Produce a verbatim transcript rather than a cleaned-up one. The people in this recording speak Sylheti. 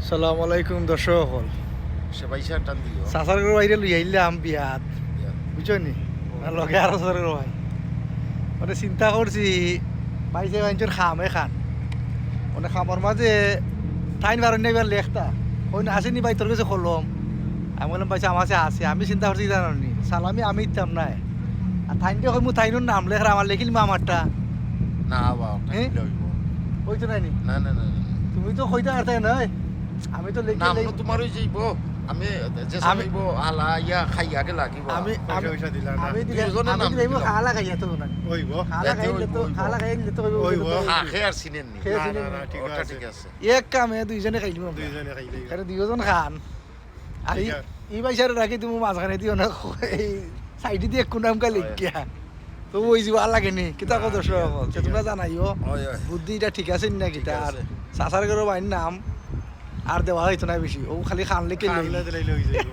সালাম আলাইকুম দর্শক অকল। সে পয়সা টান দিও। চাচার ঘরর ভাইরে লই আইলাম বিয়াত, বিয়াত। বুঝছো নি? আর লগে আরো চাচার ঘরর ভাই। মানে চিন্তা করছি, ভাই যে ভাইঞ্চর খাম এখান, মানে খামর মাঝে টাইম পারইন না ইবার লেখতা। কইন, "আছে নি ভাই তোর গেছে কলম?" আমি কইলাম, "ভাই আমার গেছে আছে।" আমি চিন্তা করছি জানো নি, সালামি আমি দিতাম নায়। আর তাইনরে কইমু তাইনর নাম লেখরা, আমার লেখিলিমু আমারটা। না বাবা, ওটা হ্যাঁ? কিলা অইবো? অইতো নায় নি? না, না, না, না। তুমি তো কইতা পারতায় নায়। আমি তো লেখি নাম লাই- তো তোমার অই যাইবো। আমি যে আমি- অইবো, আলা ইয়া খাইয়া কে লাগিবো। আমি পয়সা আমি পয়সা দিলা না। আমি দিলে দুইজনের আমি নাম দিলে দিলাম। খালা খাইয়া তো না। অইবো। খালা এতে খাইলে তো অইবো। খালা খাইলে তো অইবো। হ্যাঁ, খে আর চিনেন নি। খে না, চিনেন না, নি। না, ঠিক ওটা আছে। ঠিক আছে। এক কামে দুইজনে খাইলিমু আমরা। দুইজনে খাইলে। আরে দুইজন খান। আর এই ঠিক আছে। এই পয়সারে রাখি তুমি মাঝখানে দিও না, এই সাইডে দিয়ে কোন নাম কালি হয়। কিয়া? তো ওই যে ভালা লাগে নি, কিতা না, কত ঠিক সব আছে, বলছে, ঠিক তোমরা আছে। জানাইও। হয়, হয়। বুদ্ধিটা ঠিক আছে নি না কিতা? আর আছে। চাচার ঘরর ভাইর নাম আর দেওয়া হইতো না বেশি, ও খালি খান লেখে লই। খাইলে দিলে অই যাইবো।